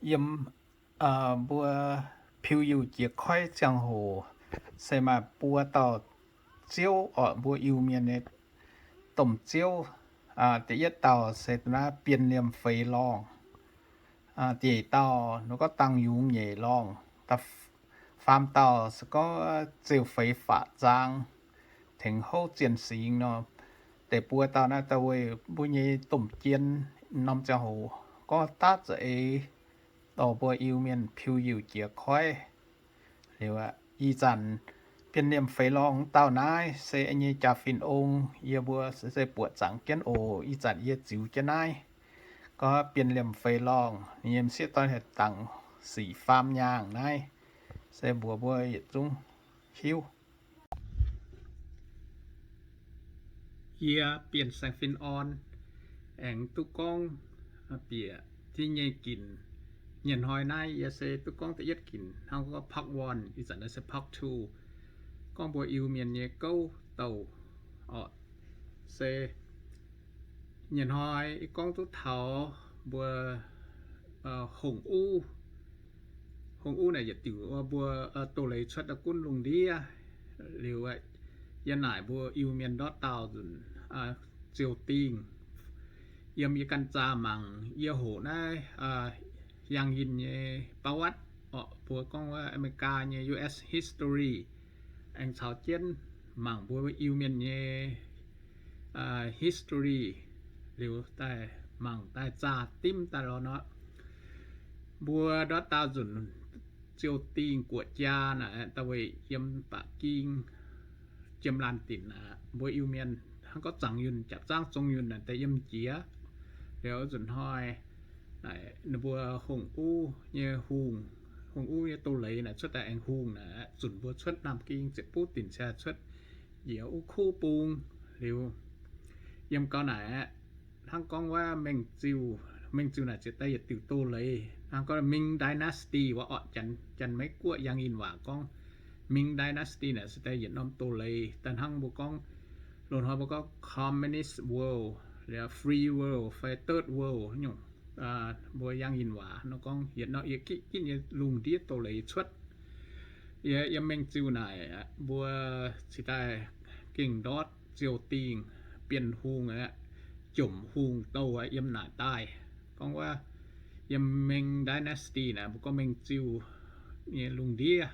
Yiem mbuo piu-yiuh jiex koiv ziangh hoc se maaih buo dauh ziouv oc, mbuo Iu-Mienh nyei domh ziouv. Da'yietv dauh se naaiv Bienh Liemh Feix Lorngh. Da'nyeic dauh nor gorngv Dangh Yungz Nyeic Lorngh. Faam dauh se gorngv Ziuh Feix Faqv Zaang, tengx houv Zien Singx nor. Deix buo dauh naaiv da'wuov mbuo nyei domh jien norm ziangh hoc gorngv daav za'eix dorh mbuo Iu-Mienh piu-yiuh jiex koiv. Liuz ih zanc Bienh Liemh Feix Lorngh dauh naaiv se nyei jaa-fin ong, yie mbuo se buoqc zaangc jienv oc. Ih zanc yie ziux jienv naaiv. Gorngv Bienh Liemh Feix Lorngh ninh nyei m'sieqv dorn heuc Dangh Sic Faam Nyaangh naaiv, se mbuox mbuo yietc zungv hiuv. Yie Bienh Saeng Fin Orn aengx duqv gorngv bieqc jienv nyei ginc. Nyei hnoi naaiv yie se duqv gorngv da'yietv ginc hnangv gorngv part one, ih zanc naaiv se part two, gorngv mbuo Iu-Mienh nyei gouv douh oc. Se nyei hnoi yie gorngv duqv taux mbuo Hungh Uv. Hungh Uv naaic yietc diuc mbuo doz-leiz cuotv daaih gunv lungh ndiev. Liuz yie naaic mbuo Iu-Mienh ndortv dauh nzunc ziou dingh. Yiem yie ganh zaah mangc yie hoqc naaiv yangh yinh nyei ประวัติ oc, mbuo gorngv wuov America nyei U S history, aengx caux jienv mangc mbuo Iu-Mienh nyei history, liuz daaih mangc daaih zaah dimv daaih lorz nor. Mbuo ndortv dauh nzunc ziou dingh guoqv jaa naaic da'wuov yiem Baqv Ging, jiem laanh dinc aqv. Mbuo Iu-Mienh hnangv gorngv zaangc yunh, japc zaangv zong yunh naaic daaih yiem jiex. Liuz nzunc hnoi naaic ninh mbuo Hungh Uv nyei hungh, Hungh Uv nyei doz-leiz naaic cuotv daaih aengx hungh naaic zunc mbuo cuotv Naamh Ging ziepc buv dinc cie cuotv njiec wuov kuv bung. Liuz yiem gau naaic aqv, hnangv gorngv wuov Mengh Ziuh, Mengh Ziuh naaic ziouc daaih yietc diuc doz-leiz. Hnangv gorngv Ming Dynasty wuov oc, Janx-Meiv Guoqv yangh yinh waac gorngv Ming Dynasty naaic se daaih yietc norm doz-leiz. Daaih hnangv mbuo gorngv, loz-hnoi mbuo gorngv Communist World, liuz Free World fai Third World nyungc, mbuo yangh yinh waac nor gorngv yietc norm yietc ginv ginv nyei lungh ndiev doz-leiz cuotv. Yie yiem Mengh Ziuh naaic mbuo cingx daaih gengh ndortv ziou dingh, Bienh Hungh aqv, Jomc Hungh douh aqv yiem naaic daaih. Gorngv wuov yiem Ming Dynasty naaic mbuo gorngv Mengh Ziuh nyei lungh ndiev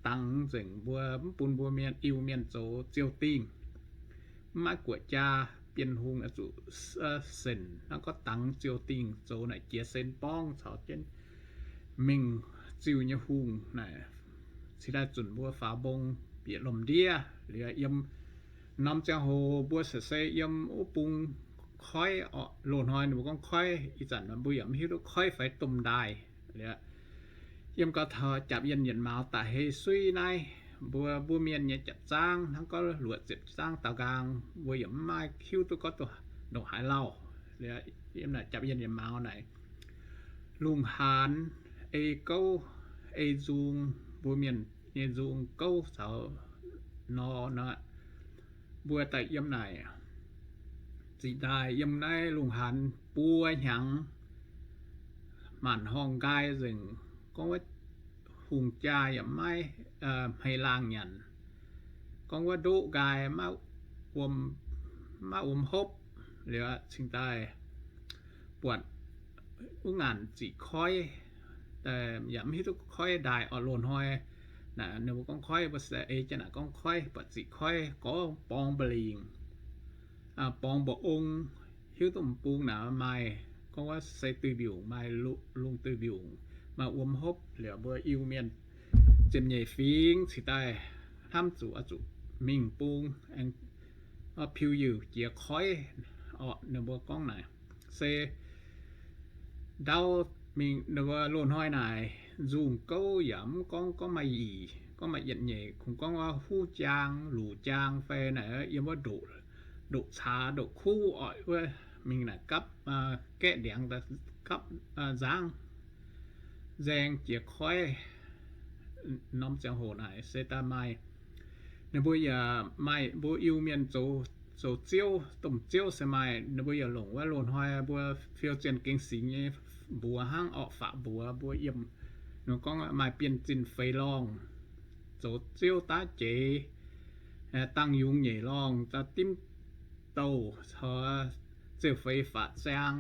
dangx nzengc, mbuo mv bun mbuo mienh, Iu-Mienh zoux ziou dingh. Mv maiv guoqv jaa, Bienh Hungh oix zuqc senc hnangv gorngv dangx ziou dingh zoux naaic jiex sen borngv caux jienv Mengh Ziuh nyei hungh naaic cingx daaih zunc mbuo faaux mbong bieqc lomh ndiev. Liuz yiem norm ziangh hoc mbuo se se yiem wuov bung koiv oc. Loz-hnoi ninh mbuo gorngv koiv, ih zanc mbuo yaac mv hiuv duqv koiv fai domh ndaaih. Liuz yiem gau taux japv yienh yietc mauz da'hei suiv naaiv, mbuo, mbuo mienh nyei japv zaangv hnangv gorngv luoqc ziepc zaangv daaux nqaang, mbuo yaac mv maaih hiuv duqv gorngv ndongc haaix lauh. Liuz yiem naaic japv yienh yietc mauz naaic, lungh haanz ei gouv, ei nzung, mbuo mienh nyei nzung gouv caux nor nor, mbuo daaih yiem naaic ziqc daaih yiem naaiv lungh haanz buo hnyangx, maanc horngh nqaai nzengc, gorngv wuov hungh jaa yaac maiv hmei laangh nyanc, gorngv wuov ndoqv nqaai maiv wuom, maiv wuom hopv. Liuz cingx daaih buatc wuov ngaanc ziqc koiv, yaac mv hiuv duqv koiv ndaaih oc. Loz-hnoi naaic ninh mbuo gorngv koiv, mbuo se ei jienv naaic gorngv koiv, buatc ziqc koiv gorngv borngz mba'lingc, borngz mba'ong, hiuv duqv m'bung naaic maaih, gorngv wuov se duih mbiungc, maaih lungh duih mbiungc, maaih wuom hopv. Liuz mbuo Iu-Mienh ziepc nyeic fingx cingx daaih hnamv zuqc oix zuqc mingh bung aengx piu-yiuh jiex koiv oc. Ninh mbuo gorngv naaic se ndau mingh, loz-hnoi naaic nzungh gouv yaac mv gorngv, gorngv maaih yic, gorngv maaih yietc nyeic, kungx gorngv wuov huv jaang, luc jaang fai naaic yiem wuov ndoqc caax ndoqc kuv oc, wuov mingh naaic gapv gaeqv ndiangx, gapv nzangv nzaeng jiex koiv. Norm ziangh hoc naaic se daaih maaih, ninh mbuo yaac maaih mbuo Iu-Mienh zoux zoux ziouv, domh ziouv se maaih, ninh mbuo yaac longc wuov loz-hnoi mbuo fiou zienh gengh singx nyei mbuox hnangv orqc, faqv mbuox mbuo yiem. Ninh gorngv maaih bienh zinh feix lorngh, zoux ziouv daav jeiz, dangh yungz nyeic lorngh, daav dimv douh caux ziouv feix faqv ziang,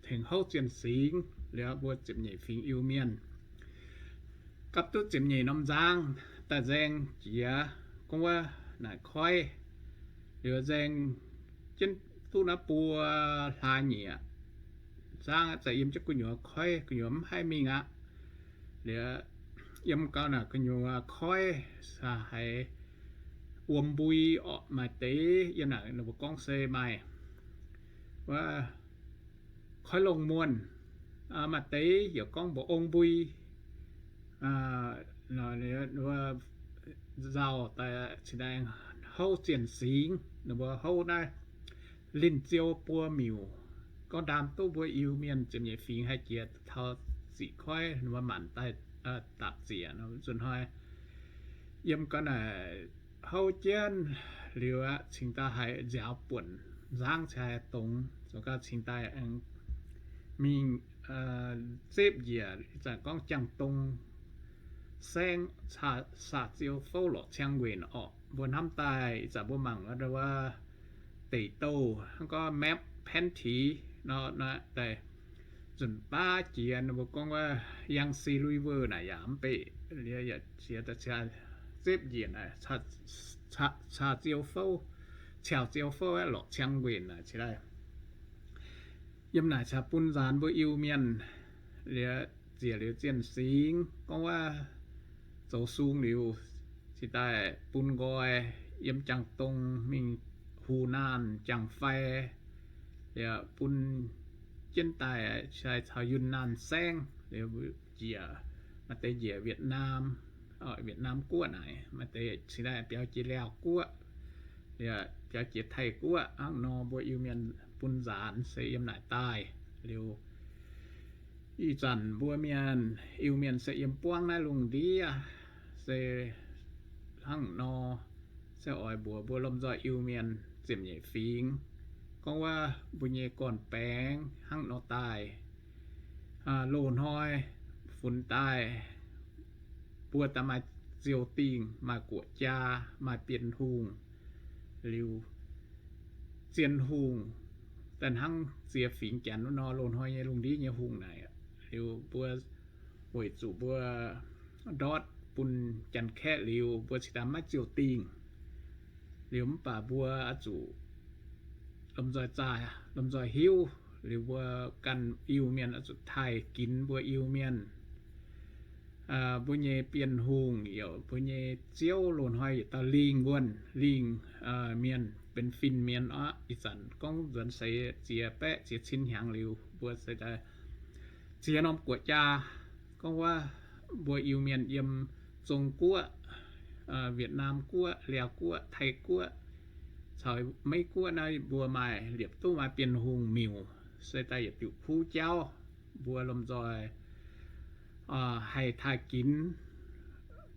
tengx houv zienh singx liuz mbuo ziepc nyeic fingx Iu-Mienh gapv duqv ziepc nyeic norm nzangv daaih nzaeng jiex, gorngv wuov naaic koiv. Liuz nzaeng jienv duqv naaiv buo hlaax nyieqc nzangv, za'gengh yiem jienv gu'nyuoz koiv, gu'nyuoz mv haih mingh aqv. Liuz yiem gau naaic gu'nyuoz koiv, haiz wuom mbui orqc, maaih deix yiem naaic ninh mbuo gorngv se maaih wuov koiv longh muonh. Maaih deix yaac gorngv mba'ong mbui. Nzauh daaih cingx daaih houv zienh singx, ninh mbuo houv naaiv linh ziou buo miuc, gorngv ndaam duqv mbuo Iu-Mienh ziepc nyeic fingx haih jiex taux ziqc koiv, ninh mbuo manc daaih dapc ziec nzunc hnoi. Yiem gau naaic houv jienv liuz aqv, cingx daaih haiz nziaaux buonc nzangv cingx haiz dongz, zoux gau cingx daaih mingh zepv njiec, ih zanc gorngv Jangx-Dong Saengv, Saa-Ziou Fouv lorqc ciang nquenc orqc. Mbuo hnamv daaih ih zanc mbuo mangc wuov deic-douh hnangv gorngv map แผนที่ nor, daaih nzunc baav jiex ninh mbuo gorngv wuov Yangtze River naaic yaac mv bei, liuz yaac jiex daaih zepv njiec naaic, Saa-Ziou Fouv, Caux Ziou Fouv aeqv, lorqc ciang nquenc naaic cingx daaih yiem naaic caux bun nzaanx mbuo Iu-Mienh. Liuz ziec liuz zienh singx gorngv wuov zoux sung liuz, cingx daaih bun nqoi yiem Jangx-Dong mingh Hunan, Jangx-Fai, liuz bun jienv daaih caux Yunh Naanh Saengv, liuz njiec, maaih deix njiec Wietnam, Wietnam Guoqv naaic, maaih deix cingx daaih biaux jiex Laauv Guoqv, liuz biaux jiex Taiv Guoqv hnangv nor. Mbuo Iu-Mienh bun nzaanx se yiem naaic daaih. Liuz ih zanc mbuo Mienh, Iu-Mienh se yiem buangv naaiv lungh ndiev se hnangv nor. Se oix mbuox mbuo lomh nzoih Iu-Mienh ziepc nyeic fingx, gorngv wuov mbuo nyei gorn-baengx hnangv nor daaih, loz-hnoi funx daaih, mbuo daaih maaih ziou dingh, maaih guoqv jaa, maaih Bienh Hungh. Liuz Zien Hungh daaih hnangv ziex fingx Janx wuov nor, loz-hnoi nyei lungh ndiev nyei hungh naaic. Liuz mbuo weic zuqc mbuo ndortv bun Janx-Kaeqv liuz, mbuo cingx daaih maiv ziou dingh. Liuz mv baac mbuo oix zuqc lomh nzoih zaah, lomh nzoih hiuv. Liuz mbuo ganh Iu-Mienh oix zuqc taaih ginx mbuo Iu-Mienh. Mbuo nyei Bienh Hungh youc mbuo nyei ziouv loz-hnoi yietc dauh lingh wuonh, lingh mienh, benx fin-mienh orqc. Ih zanc gorngv nzuonx seix ziex baeqv ziex cin hnyangx liuz, mbuo se daaih ziex norm guoqv jaa. Gorngv wuov mbuo Iu-Mienh yiem Zong Guoqv, Wietnam Guoqv, Laauv Guoqv, Taiv Guoqv, caux Meiv Guoqv naaiv, mbuo maaih liepc duqv maaih Bienh Hungh miuc, se daaih yietc diuc kuv jauv. Mbuo lomh nzoih haih taaih ginx,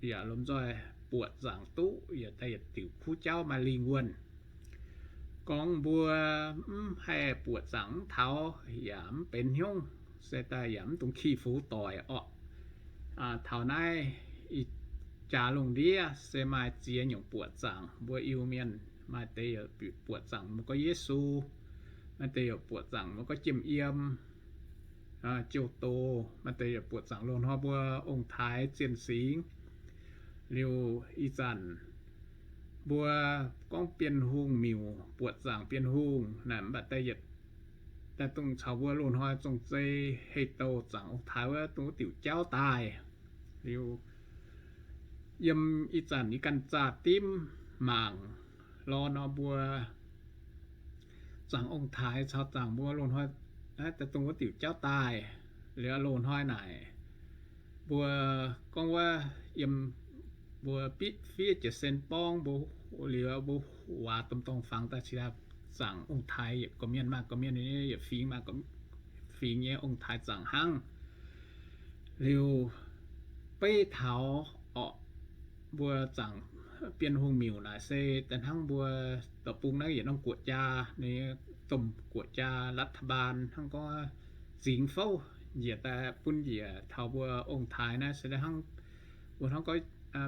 yaac lomh nzoih buoqc zaangc duqv, yaac daaih yietc diuc kuv jauv maaih lingh wuonh. Gorngv mbuo mv haih buoqc zaangc mv taux yaac mv benx hnyouv, se daaih yaac mv dungx ki fu doic orqc. Taux naaiv ih jaax lungh ndiev se maaih ziex nyungc buoqc zaangc. Mbuo Iu-Mienh maaih deix yaac buoqc zaangc mbuo gorx Yesu, maaih deix yaac buoqc zaangc mbuo gorx Jiem Yiem, Jouh Doz, maaih deix yaac buoqc zaangc loz-hnoi mbuo ong-taaix Zien Singx. Liuz ih zanc mbuo gorngv Bienh Hungh miuc, buoqc zaangc Bienh Hungh naaic, mv baac daaih yietc, daaih dongh caux mbuo loz-hnoi zong-zei hei douh zaangc ong-taaix wuov dongh wuov diuc jauv daaih. Liuz yiem ih zanc yie ganh zaah dimv mangc lorh nor, mbuo zaangc ong-taaix caux zaangc mbuo loz-hnoi naaiv daaih dongh wuov diuc jauv daaih. Liuz loz-hnoi naaic mbuo gorngv wuov yiem mbuo bitv fiev Jiez Sen Borngv mbuo, liuz mbuo waac domh dorngh fangx daaih cingx daaih zaangc ong-taaix, yietc gorqv-mienh maaih gorqv-mienh, yietc fingx maaih fingx nyei ong-taaix zaangc hnangv. Liuz beiv taux orqc, mbuo zaangc Bienh Hungh miuc naaic se da'hnangv mbuo deic-bung naaiv yietc norm guoqv-jaa, ninh domh guoqv-jaa รัฐบาล hnangv gorngv zingx fouv njiec daaih bun njiec taux mbuo ong-taaix naaiv se hnangv, mbuo hnangv gorngv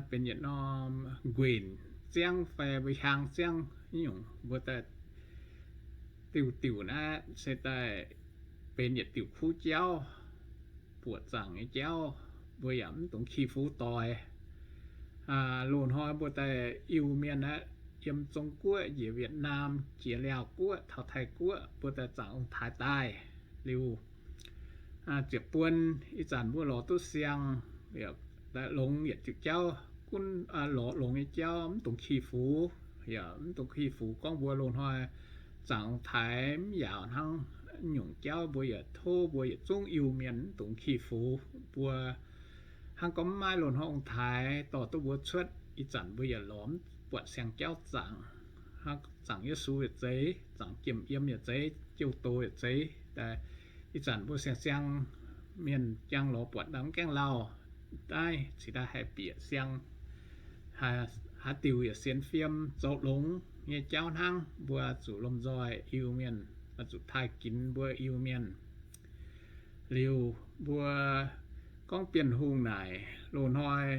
benx yietc norm nquenc ziangv fai mbuo hiaang ziangv nyungc mbuo daaih diuh diuc naaiv se daaih benx yietc diuc kuv jauv, buoqc zaangc nyei jauv, mbuo yaac mv dungx ki-fux doix. Loz hnoi mbuo daaih Iu-Mienh aeqv, yiem Zong-Guoqv, njiec Wietc Naam, jiex Laauv Guoqv, taux Taiv Guoqv, mbuo daaih zaangc ong-taaix daaih liuz, ziepc buon ih zanc mbuo lorz duqv siang, longx yietc diuc jauv, gunv lorz longx nyei jauv mv dungx ki-fux, yaac mv dungx ki-fux gorngv mbuo loz hnoi zaangc ong-taaix mv yaauc hnangv nyungc jauv, mbuo yaac tov mbuo yietc zungv Iu-Mienh mv dungx ki-fux mbuo. Hnangv gorngv mv maaih loz hnoi ong-taaix dorh duqv mbuo cuotv, ih zanc mbuo yaac lorz mv buatc siang jauv zaangc. Zaangc Yesu yaac zeiz, zaangc jiem yiem yaac zeiz, jouh doz yaac zeiz. Ih zanc mbuo siang-siang mienh jangx lorz buatc daaih mv gaengh lauh, daaih cingx daaih haih bieqc siang, haaix diuc yaac sienx fiem zoux longx nyei jauv hnangv. Mbuo zuqc lomh nzoih Iu-Mienh, zuqc taaih ginx mbuo Iu-Mienh. Liuz mbuo gorngv Bienh Hungh naaic loz hnoi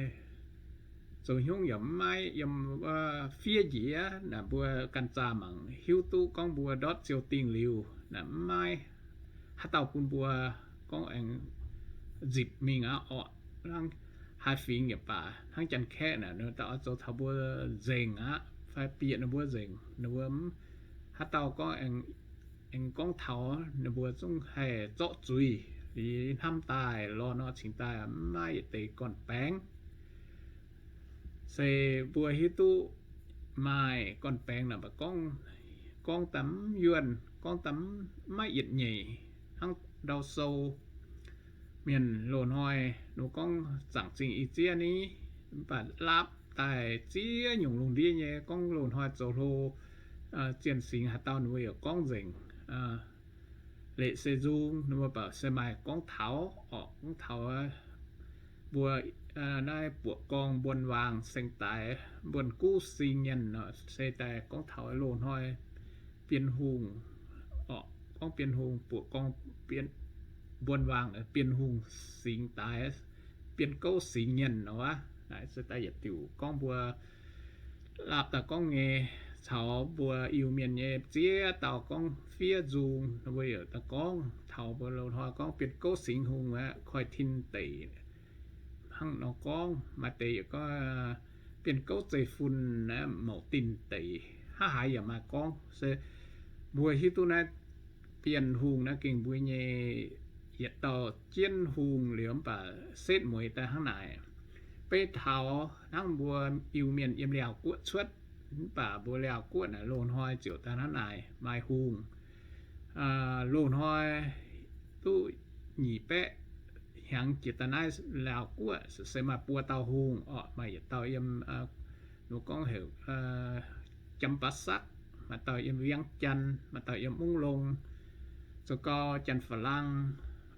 zoux hnyungv yaac mv maaih yiem fiev njiec naaic, mbuo ganh zaah mangc hiuv duqv gorngv mbuo ndortv ziou dingh liuz naaic mv maaih haaix dauh bun mbuo gorngv aengx nzipc mingh aqv orqc. Hnangv haaix fingx yaac baac, hnangv Janx-Kaeqv naaic, ninh daaih oix zoux taux mbuo nzengc aqv fai bieqc ninh mbuo nzengc, ninh mbuo haaix dauh gorngv aengx gorngv taux ninh mbuo zungv haih zorqv zuiz liuz hnamv daaih lorh nor cingx daaih mv maaih yietc deix gorn-baengx. Se mbuo hiuv duqv maaih gorn-baengx naaic mv baac gorngv, gorngv daaih mv yuonh, gorngv daaih mv maaih yietc nyeic hnangv ndau sou. Mienh loz hnoi ninh mbuo gorngv zaangc zingh i zieqv ni, mv baac laapv daaih ziex nyungc lungh ndiev nyei gorngv loz hnoi zoux hlo, zien singx haaix dauh ninh mbuo yaac gorngv nzengc. Leic se nzung ninh mbuo baac se maaih gorngv taux orqc, gorngv taux mbuo naaiv buoqc gorngv mbuon waangh seng daix, mbuon guv singx nyienh nor, se daaih gorngv taux loz hnoi Bienh Hungh orqc, gorngv Bienh Hungh buoqc gorngv mbuon waangh Bienh Hungh singx daix, Bienh Gouv singx nyienh nor wuov. Naaiv se daaih yietc diuc gorngv mbuo laapv daaih gorngv nyei, caux mbuo Iu-Mienh nyei ziex dauh gorngv fiev nzung, mbuo yaac daaih gorngv taux mbuo loz hnoi gorngv Bienh Gouv singx hungh aqv, koiv-tin deic hnangv nor gorngv. Maaih deix yaac gorngv Bienh Gouv zeiv-fun aqv, mouc dinh deic, hnangv haaix yaac maaih gorngv. Se mbuo hiuv duqv naaiv Bienh Hungh naaiv gengh mbuo nyei yietc dauh jienv hungh liuz mv baac setv mueiz daaih hnangv naaic. Beiv taux hnangv mbuo Iu-Mienh yiem Laauv Guoqv cuotv, mv baac mbuo Laauv Guoqv naaic loz hnoi ziouc daaih hnangv naaic maaih hungh. Loz hnoi duqv nyic baeqv hnyangx jiex daaih naaiv Laauv Guoqv se maaih buo dauh hungh orqc, maaih yietc dauh yiem ninh gorngv heuc Jam Baav Sakv, maaih dauh yiem Viangv Jaan, maaih dauh yiem Mungv Lung, zoux gau Janx-Faa^lang,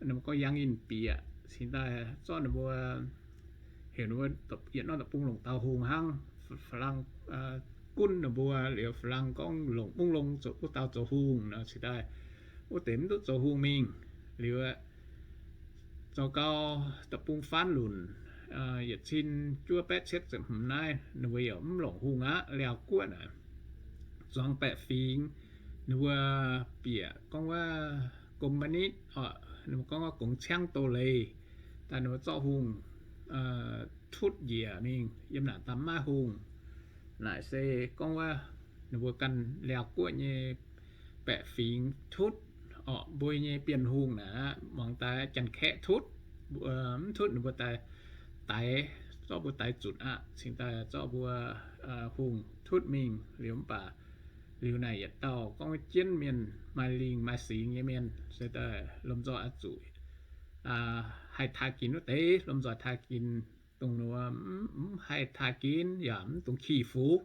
ninh gorngv Yangh Yinh Bieqc, cingx daaih zorqv ninh mbuo heuc ninh mbuo yietc norm deic-bung longc dauh hungh hnangv. Faa^lang gunv ninh mbuo liuz, Faa^lang gorngv longc Mungv Lung zoux wuov dauh zoux hungh nor, cingx daaih wuov deix mv duqv zoux hungh mingh. Liuz zoux gau deic-bung faanv lunc, yietc cin juov baeqv cietv ziepc hmz naaiv ninh mbuo yaac mv longc hungh aqv. Laauv Guoqv naaic zuangx baeqc fingx, ninh mbuo bieqc gorngv wuov gong maiv nitv, ninh mbuo gorngv wuov gongx ciangv doz-leiz, daaih ninh mbuo zorqv hungh tutv njiec mingh, yiem naaic daaih mv maaih hungh. Naaic se gorngv wuov ninh mbuo ganh Laauv Guoqv nyei baeqc fingx tutv orqc. Mbuo nyei Bienh Hungh naaic muangx daaih Janx-Kaeqv tutv, mv tutv ninh mbuo daaih daix, zorqv mbuo daix zutc aqv, cingx daaih zorqv mbuo hungh tutv mingh liuz mv baac liuz naaic yietc dauh gorngv jienv mienh maaih lingh maaih singx nyei mienh se daaih lomh nzoih oix zuqc haih taaih ginx wuov deix lomh nzoih taaih ginx, dongh nor mv haih taaih ginx yaac mv dungx ki-fux.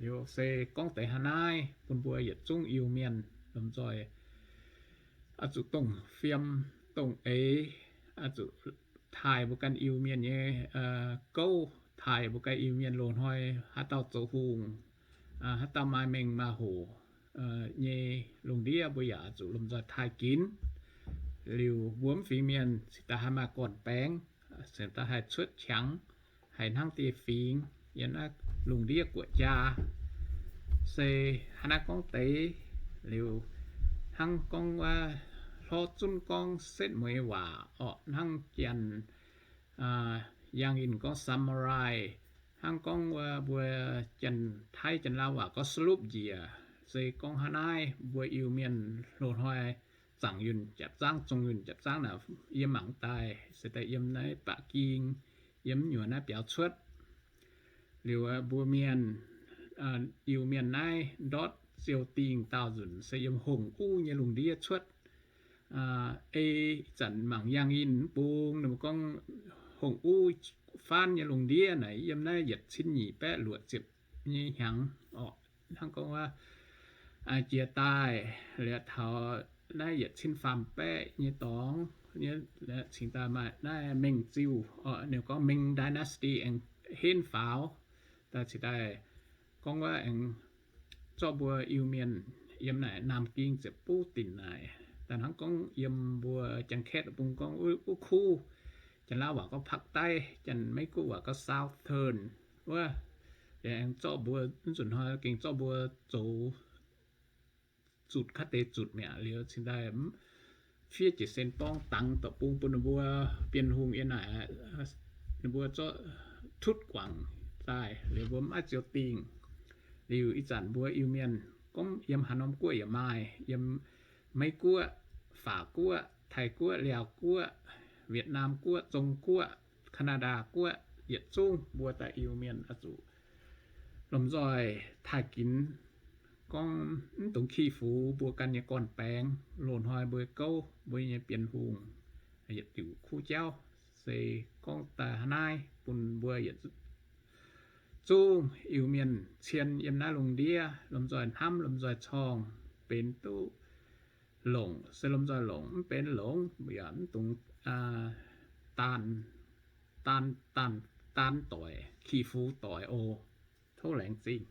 Liuz se gorngv deix hnangv naaiv bun mbuo yietc zungv Iu-Mienh lomh nzoih oix zuqc dongh fiem dongh eix, oix zuqc taaih mbuo ganh Iu-Mienh nyei gouv, taaih mbuo ganh Iu-Mienh loz-hnoi haaix dauh zoux hungh, haaix dauh maaih mengh maaih hoc nyei lungh ndiev mbuo yaac zuqc lomh nzoih taaih ginv. Liuz mbuo mv fingx mienh cingx daaih haih maaih gorn-baengx, cingx daaih haih cuotv qangx, haih hnangv dieh fingx yiem naaiv lungh ndiev guoqv jaa. Se hnangv naaiv gorngv deix liuz, hnangv gorngv wuov hlorv zunv gorngv setv mueiz waac orqc, hnangv Janx, Yangh Yinh gorngv samurai, hnangv gorngv wuov mbuo Janx-Taiv Janx-Lauv waac gorngv สรุป njiec. Se gorngv hnangv naaiv mbuo Iu-Mienh loz-hnoi zaangc yunh japc zaangv, zong yunh japc zaangv naaic, yiem mangc daaih se daaih yiem naaiv Baqv Ging, yiem nyuoz naaiv biaux cuotv. Liuz mbuo mienh, Iu-Mienh naaiv ndortv ziou dingh daauh nzunc se yiem hongh uv nyei lungh ndiev cuotv. Ei ih zanc mangc Yangh Yinh mv bung, ninh mbuo gorngv hongh uv faanv nyei lungh ndiev naaic, yiem naaiv yietc cin nyic baeqv luoqc ziepc nyei hnyangx orqc, hnangv gorngv wuov jiex daaih liuz taux naaiv yietc cin faam baeqv nyei dorngx, cingx daaih maaih naaiv Ming ziuh, ninh gorngv Ming Dynasty aengx henv faaux, daaih cingx daaih gorngv wuov aengx zorqv mbuo Iu-Mienh yiem naaic Naamh Ging ziepc buv dinc naaic. Daaih hnangv gorngv yiem mbuo Janx-Kaeqv bung gorngv wuov kuv, Janx-Lauv waac gorngv ภาคใต้, Janx-Meiv Guoqv waac gorngv Southern wuov, aengx zorqv mbuo, mv nzunc hnoi gengh zorqv mbuo zoux zutc kaav deix zutc mi'aqv. Liuz cingx daaih fiev jiez sen borngv dangx deic-bung bun ninh mbuo Bienh Hungh yiem naaic, ninh mbuo zorqv tutv guangc daaih liuz mbuo maiv ziou dingh. Liuz ih zanc mbuo Iu-Mienh gorngv yiem haaix norm guoqv yaac maaih, yiem Meiv Guoqv, Faac Guoqv, Taiv Guoqv, Liaauh Guoqv, Wietc Naamh Guoqv, Zong Guoqv, Kaa^naa^ndaa Guoqv, yietc zungv mbuo daaih Iu-Mienh oix zuqc lomh nzoih taaih ginx, gorngv mv dungx ki fux mbuo ganh nyei gorn-baengx, loz-hnoi mbuo gouv mbuo nyei Bienh Hungh yietc diuc kuv jauv. Se gorngv daaih hnangv naaiv bun mbuo yietc zungv Iu-Mienh cien yiem naaiv lungh ndiev lomh nzoih hnamv, lomh nzoih corng, benx duqv longc se lomh nzoih longc, mv benx longc yaac mv dungx daan, daan, daan, daan doic, ki fux doic oc. Tov laengz zingh.